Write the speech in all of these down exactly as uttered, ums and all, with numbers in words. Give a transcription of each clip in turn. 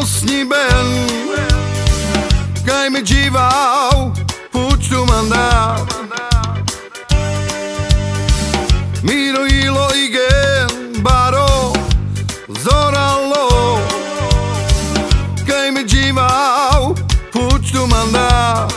Osnjiben kaj me dživav pučtu manda. Miro ilo igen baro zoralo, kaj me dživav pučtu manda.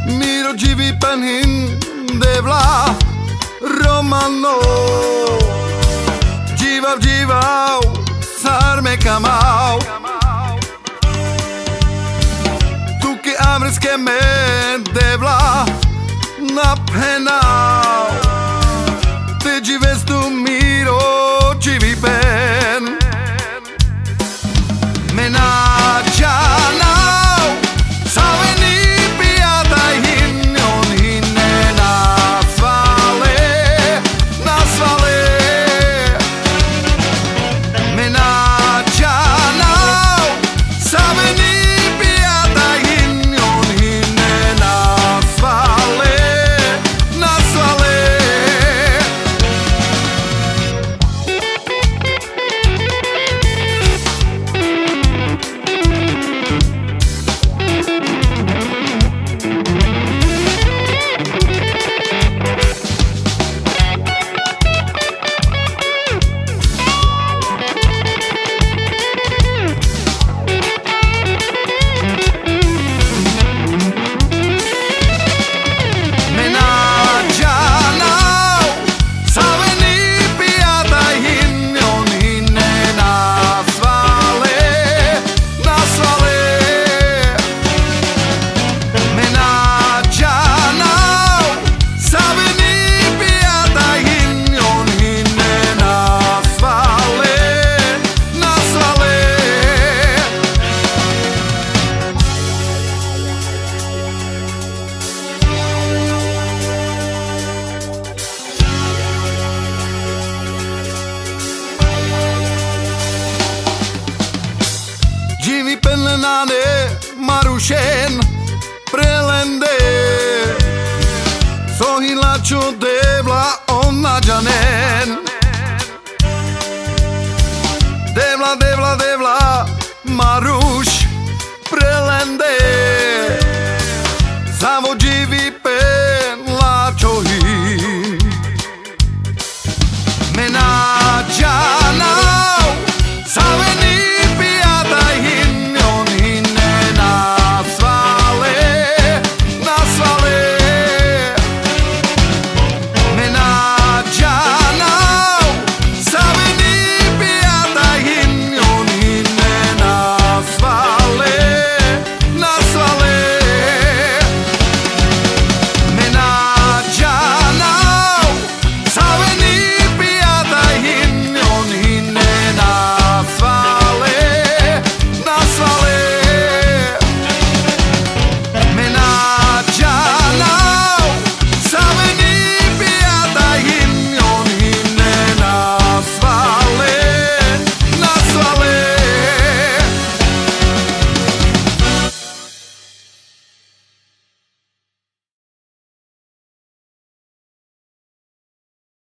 Miro dživipen hin Devla romano. Dživav, dživav, sar me kamav. Tuke avreske me Devla na phenav. Te dživestu miro dživipen. Me na džanav, saven i pijata hinjon hine nasvale, nasvale. Me na džanav, saven i pijata hinjon hine nasvale, nasvale. Me na džanav, saven i pijata hinjon hine nasvale, nasvale. Me na džanav, saven i pijata hinjon hine nasvale, nasvale. Dživipen le nane, marušen pre lende. So hila ču Devla, on na džanen. Devla, Devla, Devla, maru